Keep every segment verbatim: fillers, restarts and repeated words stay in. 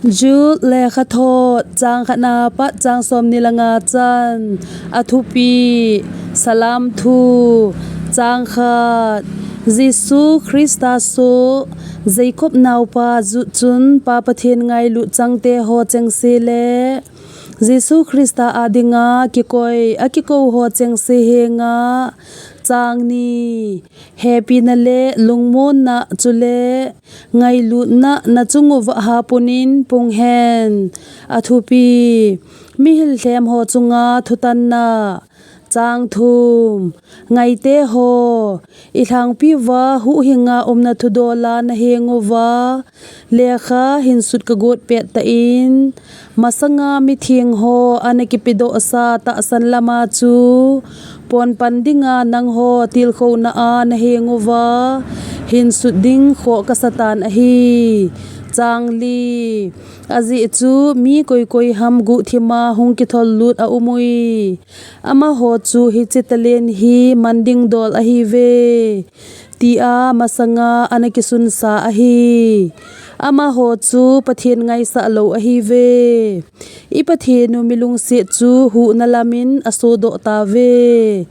Jude lekhathot, chang khatna pat chang somni le nga chan. A thupi: Salam thu. Chang khat. Jesu Christa soh Jacob naopa Jude chun Pa Pathen ngailut changte ho chengse le Jesu Christa a dinga kikoi a kikou ho chengse henga. Chang ni. Hepina le lungmonna chule ngailutna na chung uva hapunin pung hen. A thupi: Mihil lhem ho chunga thutanna. Chang thum. Ngaite ho, i lhangpi uva huhhinga umna thudola na heng uva lekha hinsut ka got pet tan, masanga mitheng ho ana kipedohsa tahsan lama chu ponpan dinga nangho tilkhouna a na heng uva hinsut ding khoh ka satan ahi. Chang li. Ajeh chu mi koikoi ham guhthima hung kithol lut a um ui. Amaho chu hiche talen hi man ding dol ahiuve, tia masanga ana kisunsa ahi. Amaho chu Pathen ngaisah lou ahiuve. I Pathen u milungset chu huhna lamin asodoh tauve.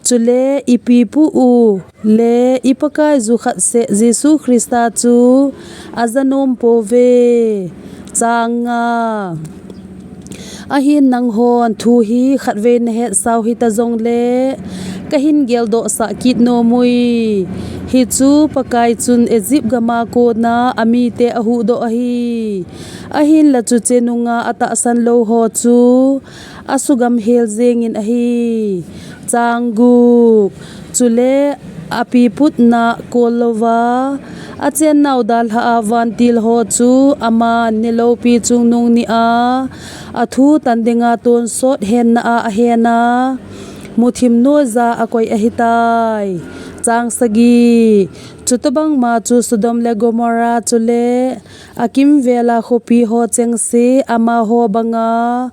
Chule i pipu u le i Pakaiyu khat seh Jesu Christa chu ajanom pouve. Chang nga. Ahin nanghon thu hi khatvei na hetsau hita jongle, kahin geldohsah kit nom ui. Hichu Pakai chun Egypt gama kona amite ahuhdoh ahi. Ahinla chuche nunga atahsan lou ho chu asugam hel jengin ahi. Chang gup. Chule apiputna kol louva achennau dalha a vantil ho chu aman ni loupi chungnung nia athu tan dinga tonsot henna a ahena muthim noiya akoi ahitai. Chang sagi. Chutobangma chu Sodom le Gomorrah chule akimvela khopi ho chengse amaho banga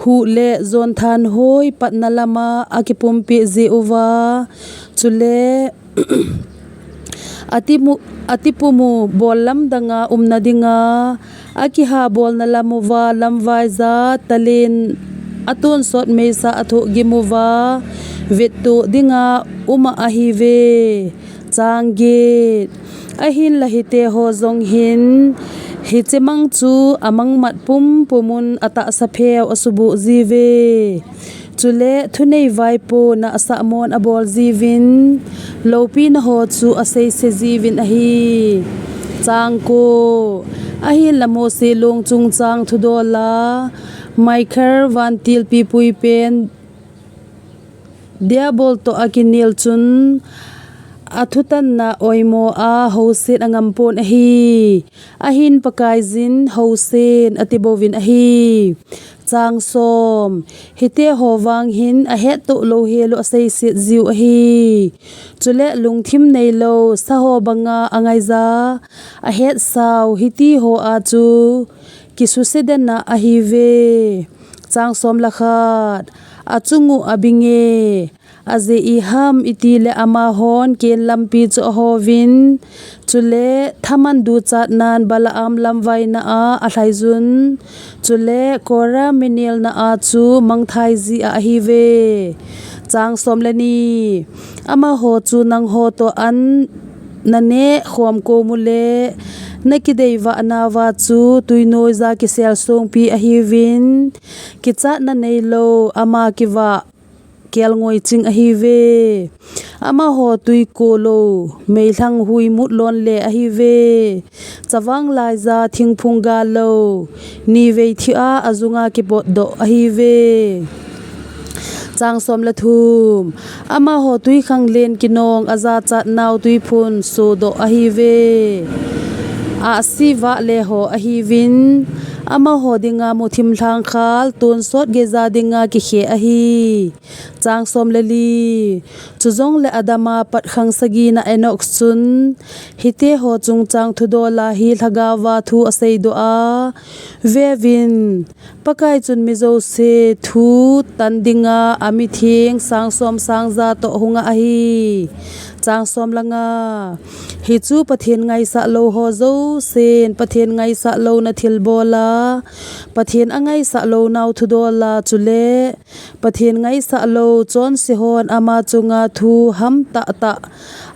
huh le jonthan hoi patna lama akipumpeh jeh uva, chule atimu, atipumu bol lamdanga umna dinga akihabolna lam uva lamvaiya talen atonsot meisa athohgim uva vettoh dinga uma ahiuve. Chang get. Ahinla hite ho jong hin hiche mang chu amangmat pumpumun atahsa pheu asuboh jiuve. Chule thunei vaipo nahsah mon abol jiuvin, loupina ho chu aseise jiuvin ahi. Chang ko. Ahinla Mose long chungchang thudola Michael vantil pipui pen Diabol toh akinel chun athutanna oimo a housen angampon ahi. Ahin Pakaiyin housen atibouvin ahi. Chang som. Hite ho vang hin ahettoh lou helu aseiset jiu ahi. Chule lungthim neilou saho banga angaiya ahetsau hiti ho a chu kisuse dena ahiuve. Chang som le khat. Achungu abinge. Ajeh iham itile amahon Ken lampi chu ahouvin, chule thaman duchatnan Balaam lamvaina a alhaiyun, chule Korah minelna a chu mangthai jia ahiuve. Chang som le ni. Amaho chu nangho toh an naneh khom kom ule, nakidei vah nauva chu tui noiya kisel songpi ahiuvin, kichatna neilou ama kivah kelngoi ching ahiuve. Amaho tui kolou, meilhang hui mut lonle ahiuve. Chavang laiya thingphung gallou, nivei thia ajunga kipotdoh ahiuve. Chang som le thum. Amaho twikhanglen kinong ajachatnau twiphun sodoh ahiuve. Ahsi vahle ho ahiuvin, amaho dinga muthim lhangkhal tonsot geija dinga kikhe ahi. Chang som le li. Chujongle Adama pat khang sagina Enok chun hiteho chungchang thudola hi lhagaova thu aseidoh a, Veuvin, Pakai chun mi jouse thu tan dinga amitheng sang som sang ja toh hung ahi. Chang som le nga. Hichu Pathen ngaisah lou ho jousen Pathen ngaisah louna thilbola, Pathen angaisah lounau thudola, chule Pathen ngaisah lou chonse hon ama chunga thu hamtah tah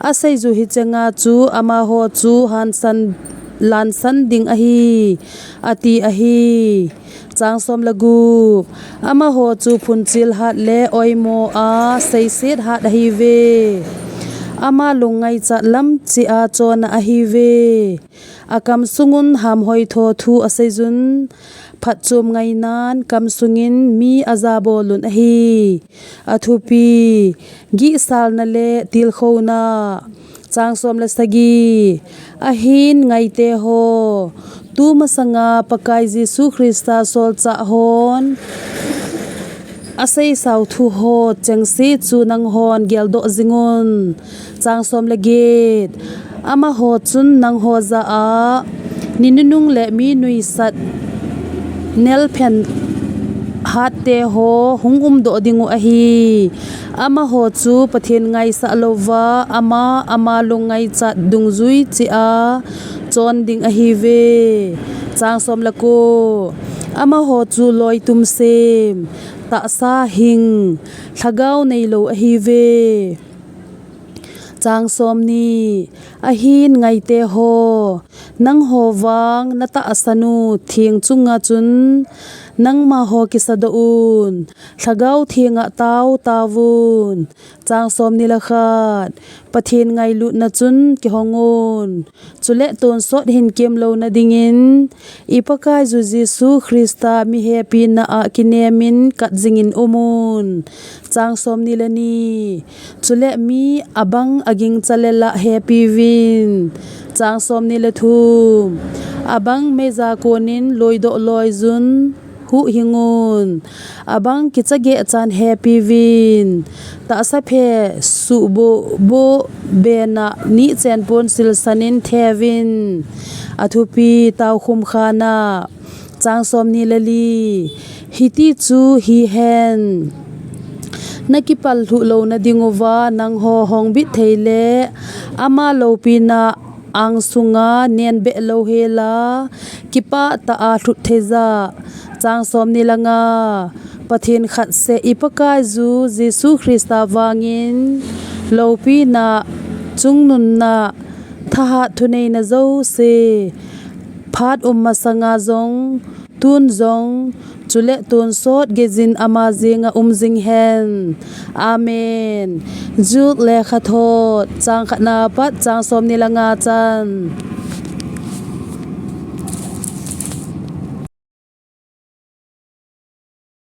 aseiju hichenga chu amaho chu hansan lansan ding ahi, ati ahi. Chang som le gup. Amaho chu phunchil hat le oimo a seiset hat ahiuve. Ama lungngaichat lam cheh a chonna ahiuve. Akam sungun hamhoitho thu aseijun, phatchom ngainan kam sungin mi ajabolun ahi. Athupi, gihsalna le tilkhouna. Chang som le sagi. Ahin ngaiteho, tumasanga Pakai Jesu Christa solchah hon aseisau thuho chengse chu nanghon geldoh jingun. Chang som le get. Amaho chun nangho jah a ni nunung le mi nuisat nelphen hatte ho hung umdoh dingu ahi. Amaho chu Pathen ngaisah louva ama, ama lungngaichat dungjui cheh a chon ding ahiuve. Chang som le ko. Amaho chu loitum sem, tahsa hing, lhagao neilou ahiuve. Chang som ni. Ahin ngaiteho, nangho vang natahsanu theng chunga chun nangmaho kisadoh un, Lhagao Thenga tao taovun. Chang som ni le khat. Pathen ngailutna chun kihongun. Chule tonsot hin kemlouna dingin, i Pakaiju Jesu Christa mihepina a kinemin kat jingin umun. Chang som ni le ni. Chule mi abang agingcha le lah hepiuvin. Chang som ni le thum. Abang meija konin loidoh loijun huhhingun. Abang kicha gehchan hepiuvin. Tahsa phe suhboh boh bena nihchen pon silsanin theuvin. Athupi, taokhum khana. Chang som ni le li. Hiti chu hihen, nakipal lhuh louna dinguva nangho hongbit thei le ama loupina angsunga nenbeh louhela kipah tah a lhut theija. Chang som ni le nga. Pathen khatseh i Pakaiju Jesu Christa vangin loupina, chungnunna, thahat thuneina jouse phat um masanga jong, tun jong, chule tonsot geijin ama jenga um jing hen. Amen. Jude lekhathot, chang khatna pat chang som ni le nga chan.